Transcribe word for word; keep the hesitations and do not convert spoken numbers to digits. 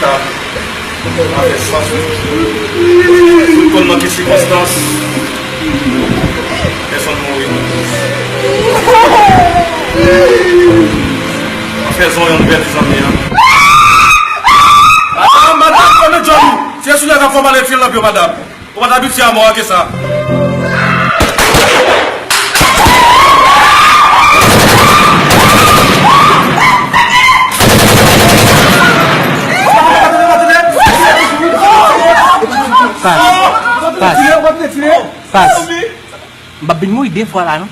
Sa pa fè sans, wi. Ou konn nan ki sikonstans pèsonn mouri. An fè zon yon pèdi zanmi an. Madanm, madanm, fèmen djòl ou. Se sou lè k ap fè w pale fil nan pye w, madanm. Ou pa t abitye a mò ke sa. Pas. Pas. Pas. M p ap vin mouri de fwa la, non.